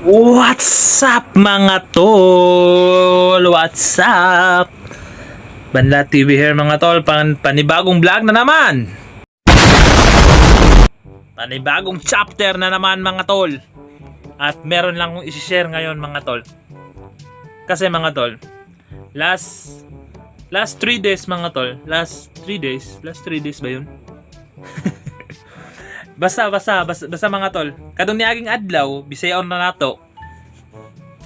What's up, mga tol? What's up? Banla TV here, mga tol, panibagong vlog na naman. Panibagong chapter na naman, mga tol. At meron lang akong isi-share ngayon, mga tol. Kasi, mga tol, last last 3 days, mga tol, last 3 days, last 3 days ba yun? Basta, basta, basta, basta, mga tol. Kadong niaging adlaw, Bisayaon na nato.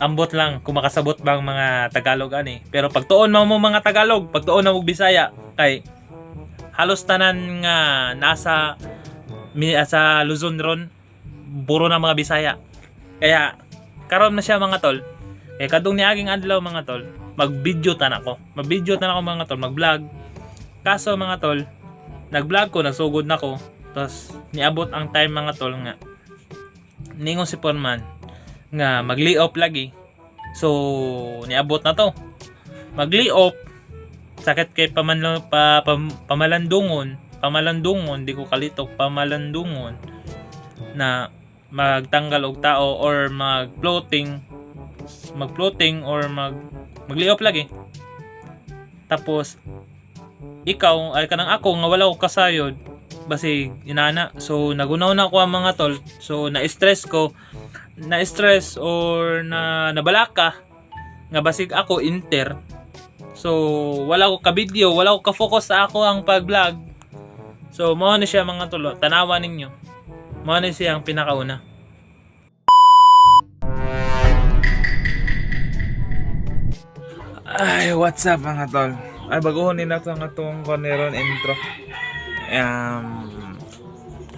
Ambot lang kung makasabot bang mga Tagalog ani. Pero pagtuon mo mga Tagalog, pagtuon na mo Bisaya, kay halos tanan nga nasa sa Luzon ron, puro na mga Bisaya. Kaya karon na siya, mga tol. Kaya kadong niaging adlaw, mga tol, mag-video tan ako. Mag-video tan ako, mga tol, mag-vlog. Kaso, mga tol, nag-vlog ko, nasugod na ko. Tapos niabot ang time, mga tol, nga ningon si Foreman nga mag-lay off lagi. So niabot na to. Mag-lay off, sakit kay pamanlo, pamalandungon, pamalandungon, di ko kalito, pamalandungon na magtanggal og tao or mag-floating, mag-floating or mag-lay off lagi. Tapos ikaw ay kanang ako nga wala ko kasayod, basig inana. So nagunaw na ako ang mga tol. So na-stress ko, na-stress or na nabalaka nga basig ako inter. So wala ko ka-video, wala ko ka-focus sa ako ang pag-vlog. So mao ni siya, mga tol. Tanawa ninyo, mao ni siya ang pinakauna. Ay, what's up, mga tol? Ay, baguhon ni nato ang atong koneron intro.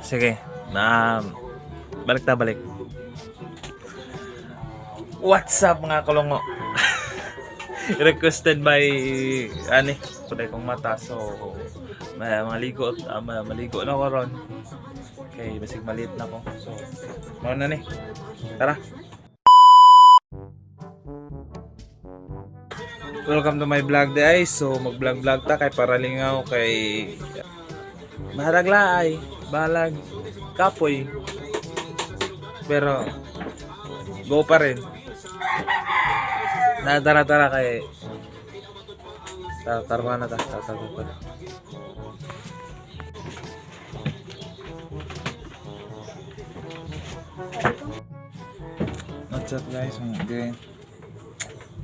Sige, balik ta balik. What's up, mga kulungo? Requested by ani, kuday kong mata, so maligo maligo na ko ron. Kay basig maliit na ko. So mao na ni. Tara. Welcome to my vlog day. So mag-vlog vlog ta kay para lingaw kay bahalag laay, bahalag kapoy. Pero go pa rin. Na tara tara kay tara tara na ta tara tara tara. What's up, guys? Okay.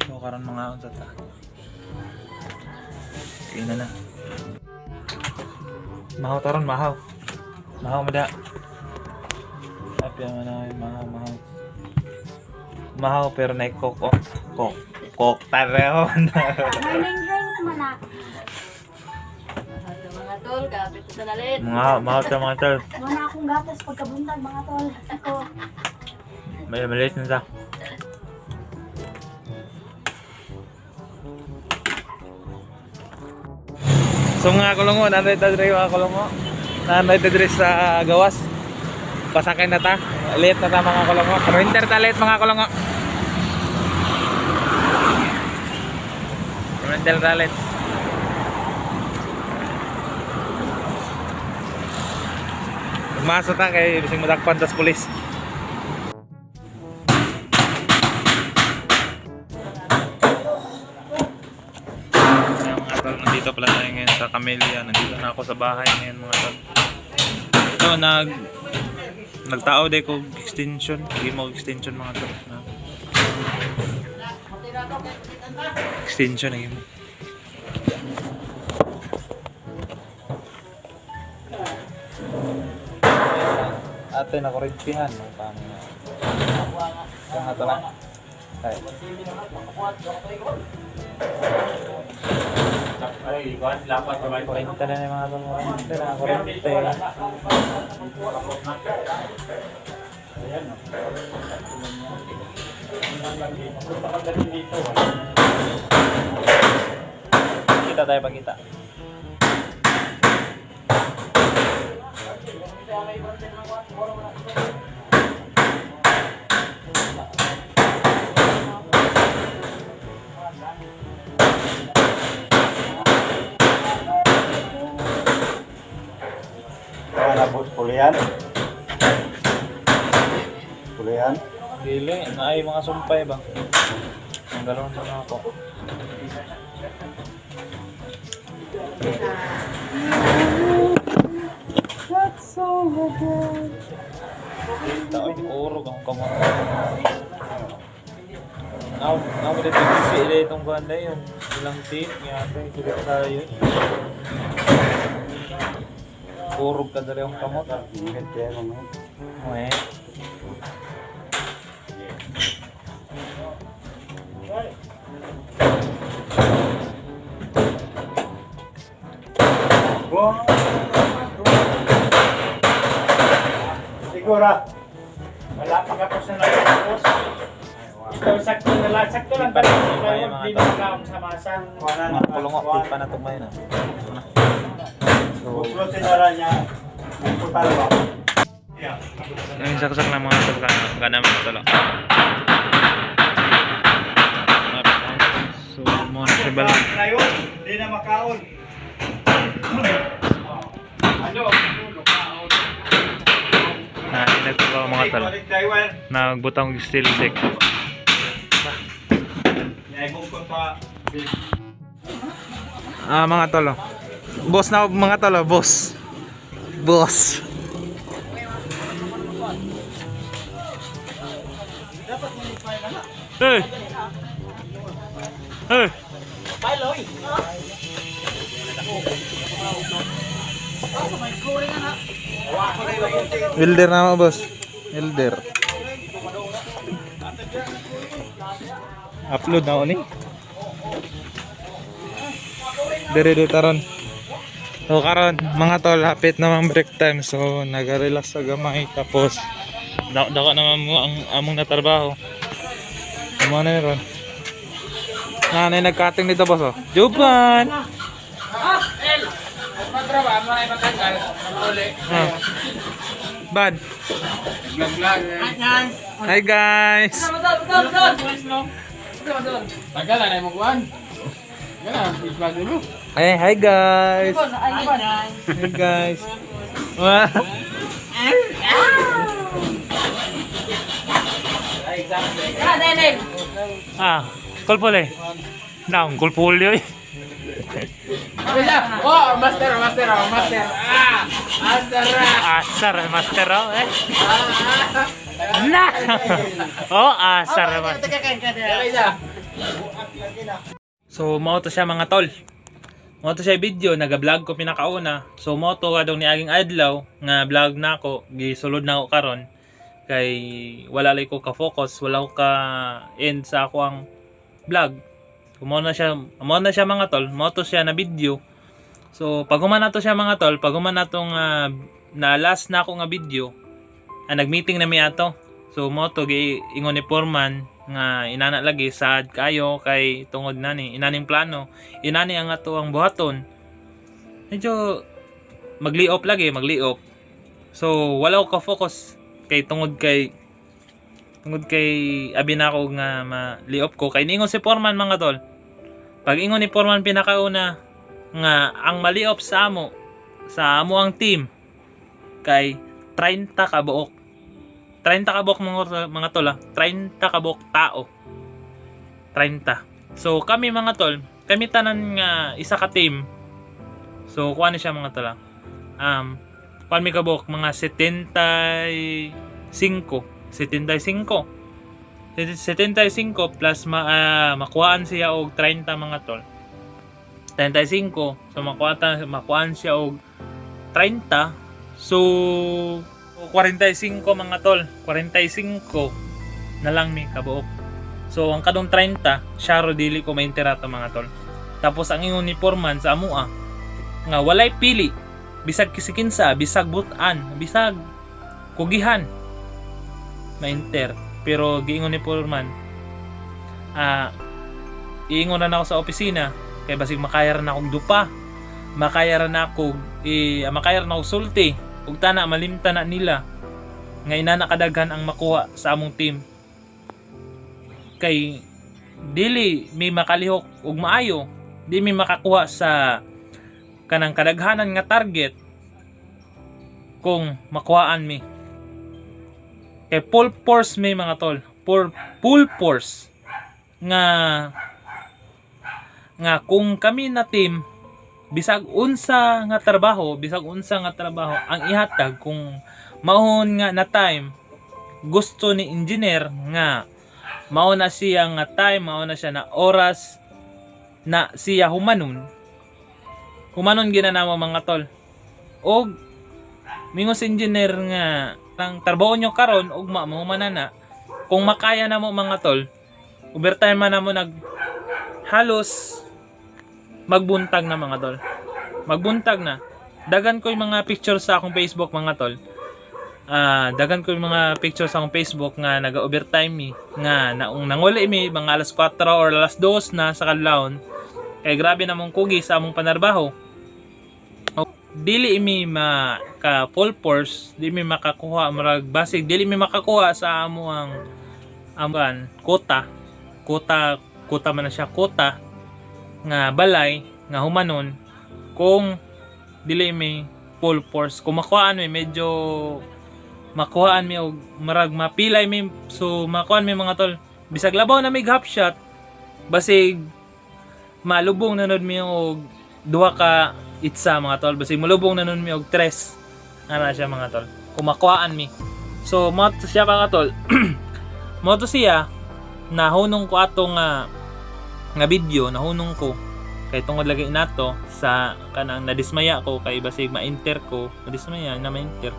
So karon mga unsa ta. Kaya na na. Mahaw taron, mahaw. Mahaw mada. Happy man na mahaw mahaw. Mahaw pero na coke oh. Coke. Coke taron. Morning drink man na. Mga tol, kapit sa dalit. Mga mahaw ta, mga tol. Wala akong gatas pagkabuntag, mga tol. Ako. May maliit na ta. So mga kulungo, nanday ta diri, mga kulungo. Nanday ta diri sa gawas. Pasakay na ta. Late na ta, mga kulungo. Pero inter ta late, mga kulungo. Inter ta late. Masa ta kay bising madakpan tas pulis. Ayan, mga tol, nandito pala tayo ngayon sa Camellia. Nandito na ako sa bahay ngayon, mga tol. Ito, nagtao day ko extension. Hindi mo extension, mga tol. Na. Extension na mo. Ate na kurintihan no paano na. Kaya to na. Ay. Ay, lapat pa ba? Kurente na ni, mga tol. Kurente na, kurente. Kita tayo pagkita. Kaya na boss, pulihan. Pulihan. Dili, naay mga sumpay ba? Ang galon na ako. That's so good. Taoy, urog ang kamot. Now, now mo dito kasi ila itong banda yun. Ilang team, yata, sila tayo. Urog ka dali ang kamot. Okay. Sigura. Wala pa kapos na nagtapos. Ito, sakto na lang. Sakto lang ba? Ay, mga Hindi tol. mo sa masa. Mga pulungo, di pa natumay na. So, yung saksak na mga tol, kana, kana mga tol. So, mo na siya bala. Hindi na makaon. Na nagtrabaho mga tol. Nagbutang og steel deck. Ah, mga tol. Oh. Boss na mga tol, oh, boss. Boss. Hey! Hey! Welder na mo, boss. Welder. Upload na ako ni. Dere dere taron. So karon mga tol, hapit naman break time. So naga-relax sa gamay tapos dako naman mo ang among natrabaho. Amo na ron. Nanay nagcutting dito, boss, oh. Juban. Ah. Bad. Hi guys. Hey, hi guys. Hi guys. Wah. Ah, kulpul eh. Naong kulpul yun. Oh, master, master, master. Ah, master. Asar master oh, eh. Na! Oh, asar master. So mao to siya, mga tol. Mao to siya video naga-vlog ko pinakauna. So mao to kadong niaging adlaw nga vlog nako gisulod na ako karon kay wala lay ko ka-focus, wala ko ka end sa ako ang vlog. So mao na siya mga tol, mao to siya na video. So pag human na to siya mga tol, pag human na tong na last na ako nga video, nag-meeting na mi ato. So mo to gi ingon ni Foreman nga inana lagi sad kayo kay tungod nani inaning plano, inani ang ato ang buhaton. Medyo magliop lagi, magliop. So wala ko ka-focus kay tungod kay abi na ako nga maliop ko kay niingon si Foreman, mga tol. Pag ingon ni Foreman pinakauna nga ang maliop sa amo ang team kay 30 ka buok. 30 ka buok mga tol ah. 30 ka buok tao. 30. So kami mga tol, kami tanan nga isa ka team. So kuha ni siya mga tol ah. Kuha mi ka buok mga 75. 75. 75 plus makuhaan siya og 30 mga tol. 35, so makuhaan siya og 30, so 45 mga tol, 45 na lang mi kabuok. So ang kadong 30, siya ro dili ko mainterato mga tol. Tapos ang ingon ni Foreman sa amua nga walay pili, bisag kisikinsa, bisag butan, bisag kugihan mainter. Pero giingon ni Foreman, iingon na ako sa opisina kay basig makaya ra na akong dupa, makaya ra na akong sulti ug tana malimta na nila nga inana kadaghan ang makuha sa among team kay dili mi makalihok og maayo, di mi makakuha sa kanang kadaghanan nga target kung makuhaan mi kay full force mi mga tol. for full force nga nga kung kami na team, bisag unsa nga trabaho, bisag unsa nga trabaho ang ihatag, kung maon nga na time gusto ni engineer nga mao na siya nga time, mao na siya na oras na siya humanon, humanon ginanamo, mga tol. Og mingon si engineer nga ang trabaho nyo karon, ugma mahumanan na. Kung makaya na mo, mga tol, overtime man na mo, nag halos magbuntag na, mga tol, magbuntag na. Dagan ko yung mga picture sa akong Facebook, mga tol. Ah, dagan ko yung mga picture sa akong Facebook nga naga-overtime mi, nga naung nanguli mi mga alas 4 or alas 2 na sa kadlawon kay grabe namong kugi sa among panarbaho. Dili mi maka full force, di mi makakuha, murag basig dili mi makakuha sa amo ang amuan quota, quota, quota man na siya, quota nga balay nga humanon kung dili mi full force. Kung makuhaan mi, medyo makuhaan mi og marag mapilay mi, so makuhaan mi, mga tol, bisag labaw na mig half shot, basig malubong na nun mi og duha ka itsa, mga tol, basig malubong na nun mi og tres ana siya, mga tol, kung makuhaan mi. So mo to siya, mga tol, mo to siya nahunong ko ato nga nga video. Nahunong ko kay tungod lagi nato sa kanang nadismaya ko kay basig ma-enter ko, nadismaya na ma-enter.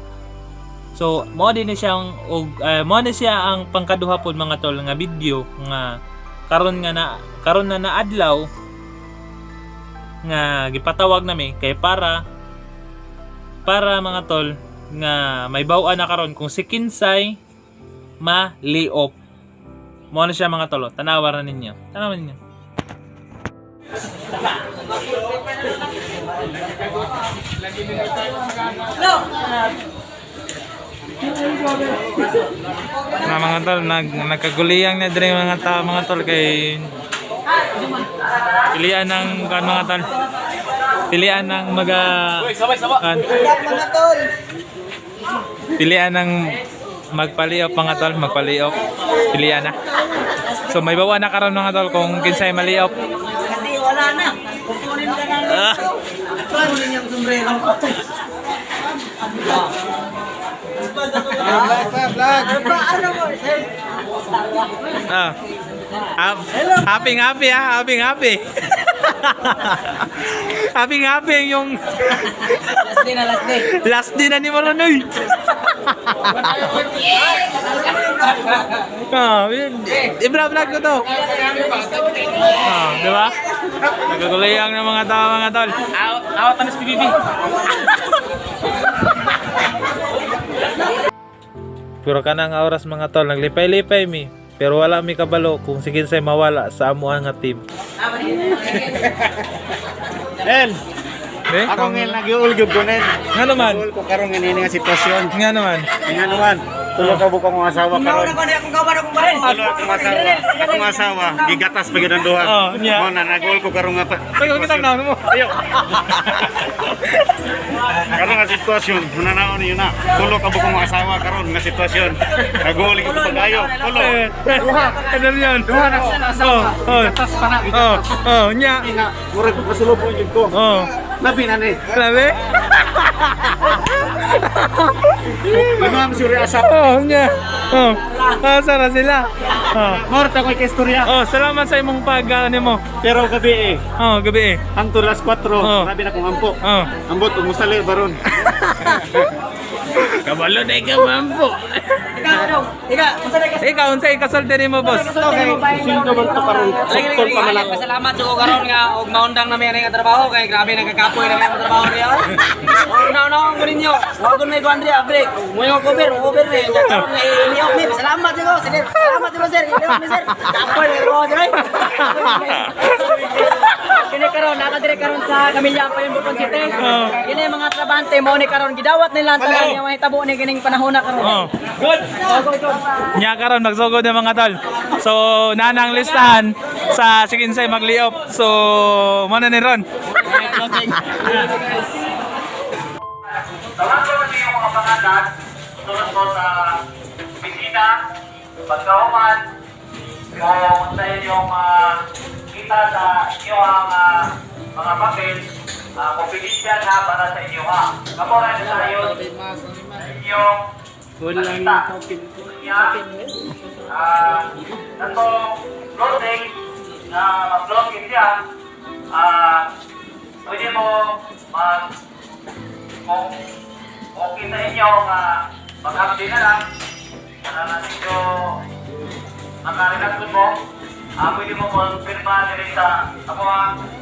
So mo din ni siya ang og mo ni siya ang pangkaduha pod, mga tol, nga video nga karon nga na karon na naadlaw nga gipatawag nami kay para para mga tol, nga may baw-an na karon kung si kinsay ma-liop. Mo na siya, mga tol, oh. Tanawa ra ninyo, tanawa ninyo na, mga tol. Nagkaguliyang na diri mga tao, mga tol, kay pilian ng kan, mga tol, pilian ng maga kan, pilian ng magpaliop, mga tol, magpaliop, pilian na. So may bawa na karon, mga tol, kung kinsay maliop. Kasi wala na. Kukunin ka na dito. Kukunin yung sombrero. Ano mo? Ah. Happy happy ah, happy happy. Happy happy yung Last day na, last day. Last day na ni Moronoy. Ah, i-vlog ko to. Ah, di ba? Nagkagulayang ng mga tao, mga tol. Out, out na si PBB. Pero kanang oras, mga tol, naglipay-lipay mi. Pero wala mi kabalo kung sige say mawala sa amuan nga team. El, Eh, Ako ngayon nag-iulgob ko nen. Nga naman. Nag-iul ko karon nga nini nga sitwasyon. Nga naman. Nga naman. Tulo ka bukong akong asawa karon. Tulo akong asawa. Akong asawa gigatas pa gyud ang duha. Oh, niya. Mo na nag-uul ko karon nga pa. Pag kitang na mo. Ayo. Karon nga sitwasyon, hunanaon niyo na. Tulo ka bukong akong asawa karon nga sitwasyon. Nag-uul ko pag-ayo. Tulo. Duha. Ano yun? Duha na. Oh, oh. Gatas pa na. Oh, nya. Nga, murag masulubong gyud ko. Oh. Labi na ni. Grabe. Lima suri asawa. Oh, nya. Oh. Asa na sila? Oh. Morta ko kay istorya. Oh, salamat sa imong pag ano mo. Pero gabi eh. Oh, gabi eh. Hangtod alas 4, Oh. grabe na kong ampo. Oh. Ambot, umusali, baron. Kabalo na ikaw, mampo. Ikaw, ano? Ikaw, unsa na Ikaw, unsay ikasulti nimo, boss? Okay. Sino ba ito karon? Suktol pa man ako. Salamat ko karon nga og maundang na may nga trabaho kay grabe nagkakapoy na kay trabaho riya. Oh, na ko ninyo. Wa ko may kuan riya break. Mo yung cover, cover ni. Karon nga iliok ni. Salamat ko, sir. Salamat ko, sir. Iliok ni, sir. Kapoy na trabaho sir. Kini karon naka dire karon sa Camilla pa yung Bukon City. Kini mga trabante mo ni karon gidawat nila ang tanan nga mahitabo ni kining panahon na karon. Oh. Good. Nya karon magsugod na, mga tol. So, nanang listahan sa Sikinsay magliop. So, mo na ni Ron. Tawagan niyo yung mga pangalan, tulad ko sa opisina. Pagkahuman, kung sa inyong kita sa inyong mga papel, confidential na para sa inyo ha. Kamo na tayo sa inyong makita. Niya, katong floating na ma-floating siya, pwede mo mag kung okay sa inyo nga mag-update na lang para na medyo makarelax mo, pwede mo konfirma diri sa ako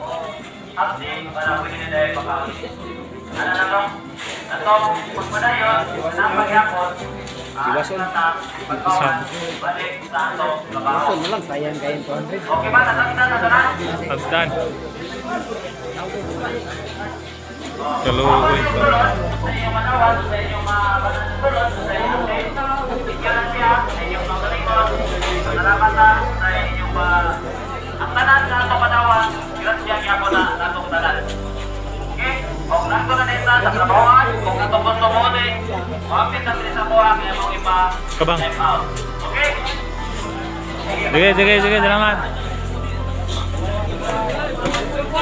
o update para pwede na dahil baka ano na to atong pagpadayon na pagyapon na pagkawan balik sa atong trabaho. lang sayang kayo 200. Okay ba? Nasaktan na tanan? Abdan. Kaluoy. Sa inyong manawan, sa inyong mga sa inyong update, bigyan na siya, sa inyong magalingon, salamat na sa inyong ang tanan na atong manawan, grasya gyapon na natong tanan. Okay? Kung nandito na din sa trabahoan, kung natong gusto mo ulit, maapit na din sa buha, kaya mong ipa Kabang. time out. Okay? Sige, sige, sige, salamat.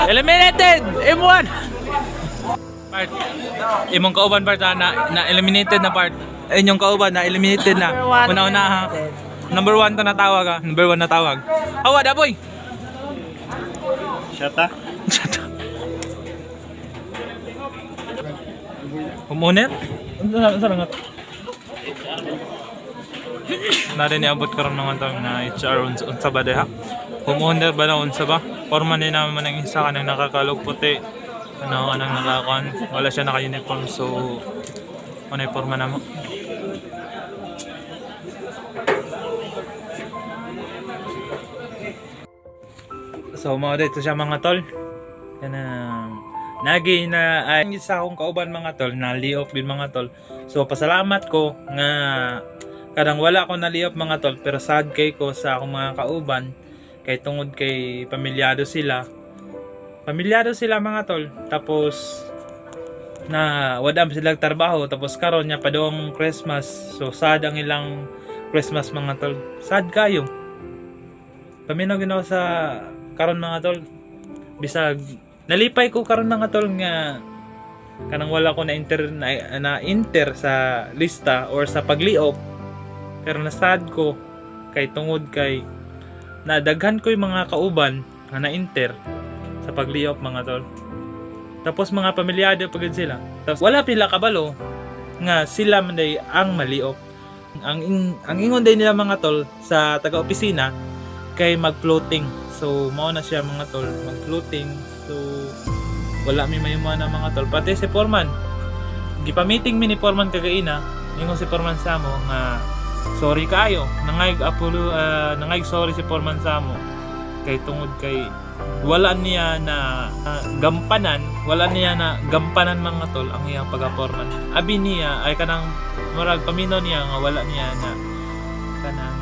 Eliminated! M1! Part. Imong kauban part ha, na eliminated na part. Inyong kauban na eliminated na. Una-una ha. Number 1 to natawag ha. Number 1 natawag. Awa, daboy! Shata. Shut up. Homeowner? Ano sa nga? Nari niabot karon mga tao na HR unsa, unsa ba diha? Homeowner ba na unsa ba? Forma ni naman ang isa kanang nakakalog puti. Ano anang nakakuan? Wala siya naka-uniform, so ano yung forma na mo? So mao dito siya, mga tol. Kanang nagi na ay sa akong kauban, mga tol, na layoff din, mga tol. So pasalamat ko nga kadang wala ko na layoff, mga tol, pero sad kay ko sa akong mga kauban kay tungod kay pamilyado sila. Pamilyado sila, mga tol. Tapos na wala sila trabaho, tapos karon niya padong Christmas. So sad ang ilang Christmas, mga tol. Sad kayo. Paminaw ginawa sa karon, mga tol. Bisag nalipay ko karon, mga tol, nga kanang wala ko na enter na enter sa lista or sa pagliop, pero nasad ko kay tungod kay nadaghan ko yung mga kauban nga na-enter sa pagliop, mga tol. Tapos mga pamilyado pa gud sila, tapos wala pila kabalo nga sila man day ang maliop. Ang ingon day nila, mga tol, sa taga-opisina kay mag-floating. So mao na siya, mga tol, mag-floating. So wala mi mahimo na, mga tol. Pati si Foreman. Gipa-meeting mi ni Foreman kagaina. Ingon si Foreman sa amo nga sorry kaayo. Nangayg apolo nangayg sorry si Foreman sa amo kay tungod kay wala niya na gampanan, wala niya na gampanan, mga tol, ang iyang pagka-foreman. Abi niya ay kanang murag paminaw niya nga wala niya na kanang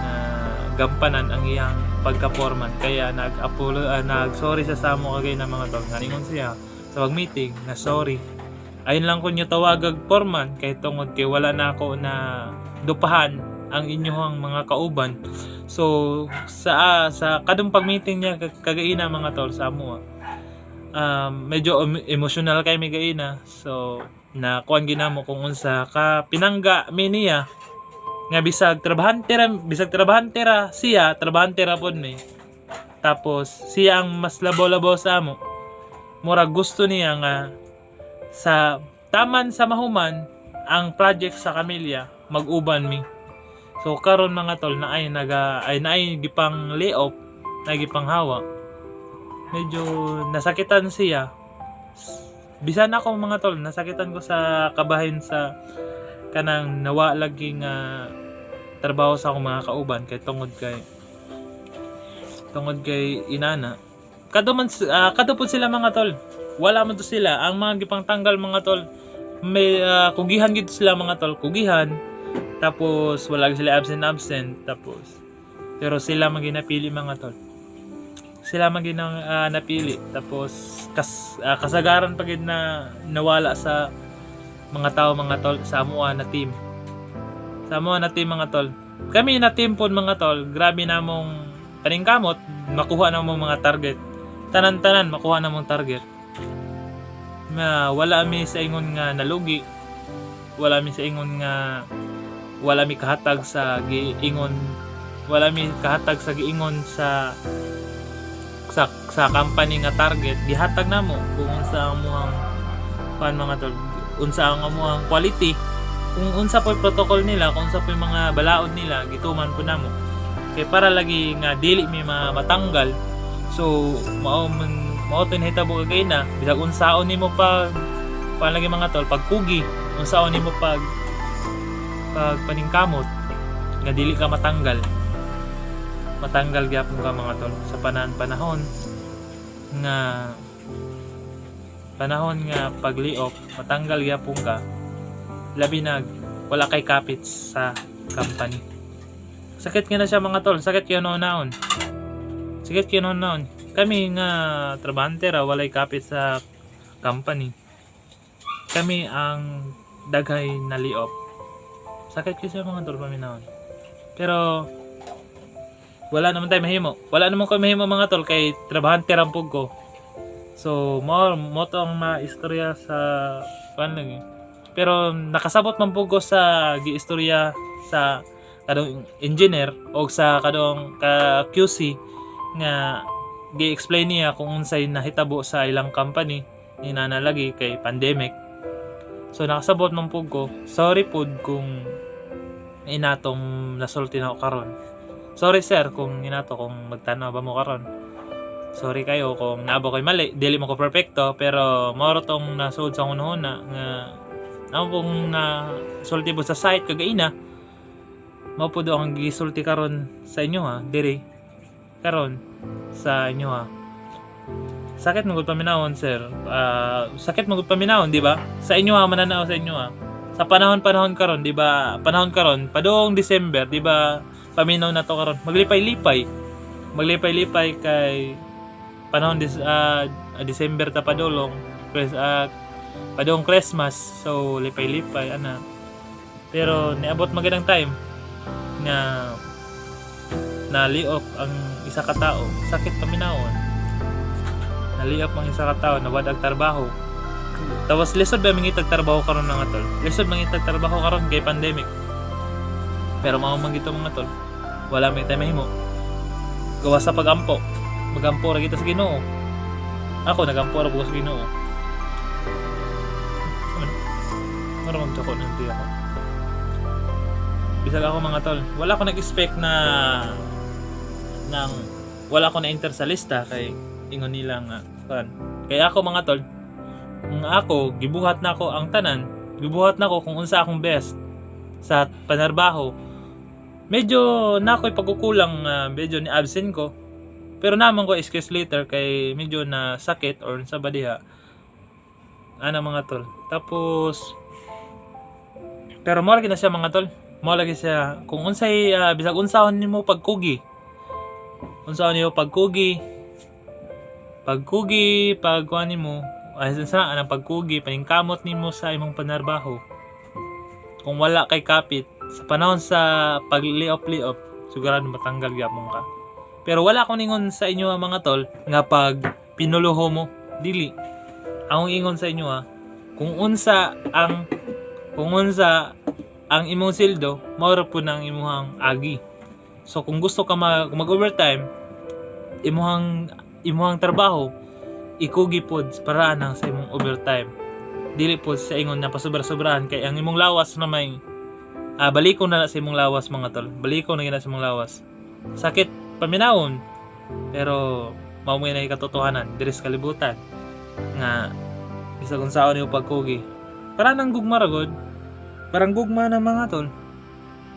gampanan ang iyang pagka-foreman, kaya nag-apolo nag sorry sa samo kagay na, mga tol, nga ingon siya sa pag-meeting na sorry, ayun lang ko niyo tawagag foreman kay tungod kay wala na ako na dupahan ang inyong mga kauban. So sa kadong pag-meeting niya kagaina, mga tol, sa amo, medyo emotional kay mi gaina. So na kuan ginamo kung unsa ka pinangga mi niya nga bisag trabahante ra siya, trabahante ra pod mi, tapos siya ang mas labaw-labaw sa amo. Murag gusto niya nga sa taman sa mahuman ang project sa Camilla, mag-uban mi. So karon, mga tol, na ay naga ay naay gipang layoff na gipang hawa, medyo nasakitan siya. Bisan ako, mga tol, nasakitan ko sa kabahin sa kanang nawa lagi nga trabaho sa akong mga kauban kay tungod kay inana. Kadto man kadto pud sila, mga tol, wala man to sila ang mga gipangtanggal, mga tol. May kugihan gid sila, mga tol, kugihan, tapos wala sila absent absent, tapos pero sila man ginapili, mga tol, sila man ginang napili, tapos kasagaran pa gid na nawala sa mga tao, mga tol, sa amoa na team, mga tol. Kami na team pod, mga tol, grabe na mong paningkamot, makuha na mong mga target. Tanan-tanan makuha na mong target. Na wala mi sa ingon nga nalugi. Wala mi sa ingon nga wala mi kahatag sa giingon, wala mi kahatag sa giingon sa company nga target. Gihatag namo kung unsa ang amuang kuan, mga tol, unsa ang amuang quality, kung unsa po'y protocol nila, kung unsa po'y mga balaod nila, gituman po namo kay para lagi nga dili mi matanggal. So mao man, mao to nahitabo kay na bisag unsaon nimo pag kuan lagi, mga tol, pagkugi, unsaon nimo pag paningkamot nga dili ka matanggal, matanggal gyapon ka, mga tol, sa panahon nga pag-layoff, matanggal gyapon ka, labi na wala kay kapit sa company. Sakit nga na siya, mga tol. Sakit kaayo naon. Sakit kaayo naon. Kami nga trabahante ra, walay kapit sa company, kami ang daghay na layoff. Sakit kasi, mga tol, paminahon, pero wala naman tayo mahimo. Wala naman ko mahimo, mga tol, kay trabahante ra pud ko. So mo mo to ang maistorya sa kuan lang eh. Pero nakasabot man pud ko sa giistorya sa kadong engineer o sa kadong ka QC nga gi-explain niya kung unsay nahitabo sa ilang company ni nana lagi kay pandemic. So nakasabot man pud ko. Sorry pud kung inatong nasulti na ako karon. Sorry sir kung inato, kung magtanaw ba mo karon. Sorry kayo kung naabo ko'y mali. Dili mo ko perfecto, pero moro tong nasud sa hunahuna nga amo pong na sulti po sa site kagaina. Mao po do ang gisulti karon sa inyo ha, diri. Karon sa inyo ha. Sakit mo gud paminawon, sir. Ah, sakit mo gud paminawon, di ba? Sa inyo ha, mananaw sa inyo ha. Sa panahon-panahon karon, di ba? Panahon karon, padung December, di ba? Paminaw na to karon. Maglipay-lipay. Maglipay-lipay kay panahon December ta padulong. Padung Christmas. So lipay-lipay ana. Pero niabot magandang time nga na-layoff ang isa ka tao. Sakit paminawon. Na-layoff ang isa ka tao, nawad ang trabaho. Tapos lisod ba mangitag trabaho karon, mga tol? Lisod mangitag trabaho karon kay pandemic. Pero mao man gito, mga tol. Wala may tayo mahimo. Gawa sa pagampo. Magampo ra kita sa Ginoo. Ako nagampo ra ko sa Ginoo. Ano? Mara magtsako ng ako. Bisag ako, mga tol, wala ko nag-expect na nang wala ko na-enter sa lista kay ingon nila nga kan. Kaya ako, mga tol, nga ako gibuhat na ako ang tanan, gibuhat na ko kung unsa akong best sa panarbaho. Medyo na ako'y pagkukulang, medyo ni absent ko. Pero naman ko excuse later kay medyo na sakit or sa badiha. Ana, mga tol. Tapos pero mo lagi na siya, mga tol. Mo lagi siya kung unsay bisag unsaon nimo pagkugi. Unsaon nimo pagkugi. Pagkugi, pagkuan nimo, ay sa anang pagkugi, paningkamot nimo sa imong panarbaho. Kung wala kay kapit sa panahon sa pag-layoff-layoff, sigurado matanggal gyapon ka. Pero wala ko ningon sa inyo mga tol nga pag pinuluho mo, dili. Akong ingon sa inyo ha, kung unsa ang imong sildo, mao ra pud ang imuhang agi. So kung gusto ka mag-overtime, imuhang trabaho ikugi pod para nang sa imong overtime. Dili pod sa ingon na pasobra-sobrahan kay ang imong lawas na may balikon na na sa imong lawas, mga tol. Balikon na gyud na sa imong lawas. Sakit paminawon, pero mao mo na katotohanan diri sa kalibutan nga bisag unsaon nimo pagkugi. Para nang gugma ra gud. Parang gugma na, mga tol.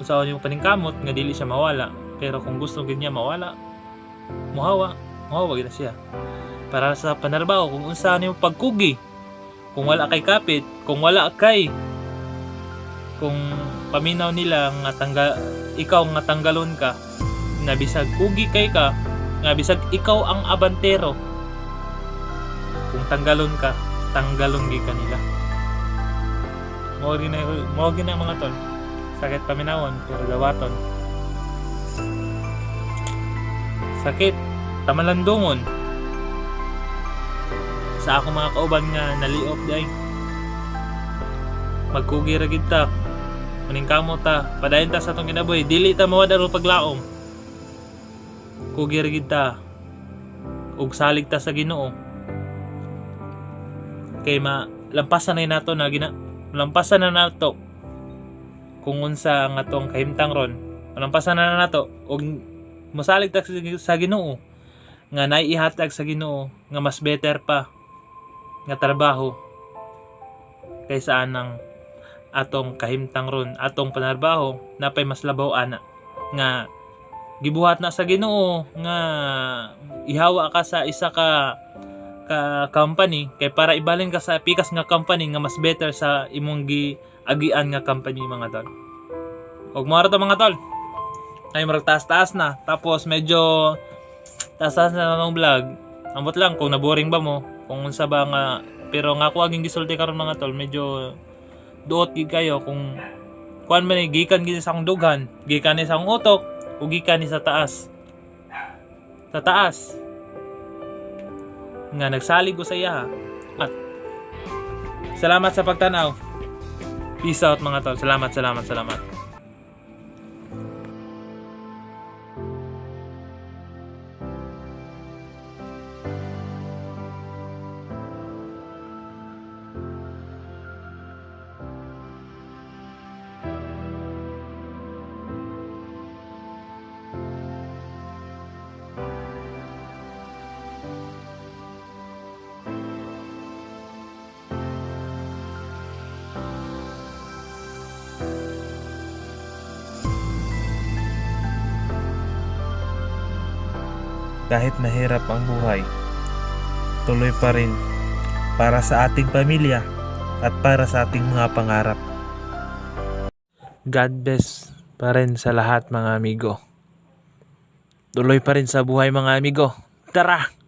Unsaon nimo paningkamot nga dili siya mawala. Pero kung gusto gid niya mawala, muhawa, muhawa gid na siya. Para sa panarbaho, kung unsa nimo pagkugi, kung wala kay kapit, kung wala kay kung paminaw nila nga tangga ikaw nga tanggalon ka na bisag kugi kay ka, nga bisag ikaw ang abantero, kung tanggalon ka, tanggalon gi kanila. Mao gina, mao gina, mga tol. Sakit paminawon, pero dawaton. Sakit, tamalandungon. Sa akong mga kauban nga naliop day. Magkugi ra gid ta. Maningkamot ta, padayon ta sa atong kinabuhi, dili ta mawad og paglaom. Kugi ra gid ta. Ug salig ta sa Ginoo. Kay malampasan na nato na gina lampasan na nato kung unsa ang atong kahimtang ron. Malampasan na nato ug mosalig ta sa Ginoo nga naiihatag sa Ginoo nga mas better pa nga trabaho kaysa anang atong kahimtang ron, atong panarbaho napay mas labaw ana nga gibuhat na sa Ginoo nga ihawa ka sa isa ka ka company kay para ibalin ka sa pikas nga company nga mas better sa imong giagian nga company, mga tol. Ug mao ra to, mga tol. Ay, murag taas-taas na. Tapos medyo taas-taas na ng vlog. Ambot lang kung naboring ba mo, kung unsa ba nga, pero nga ako aging gisulti karon, mga tol, medyo duot gid kayo kung kuan man ni, gikan gid sa akong dughan, gikan ni sa akong utok ug gikan ni sa taas. Sa taas nga nagsalig ko sa iya. At salamat sa pagtanaw. Peace out, mga tol. Salamat, salamat, salamat. Kahit mahirap ang buhay, tuloy pa rin para sa ating pamilya at para sa ating mga pangarap. God bless pa rin sa lahat, mga amigo. Tuloy pa rin sa buhay, mga amigo. Tara!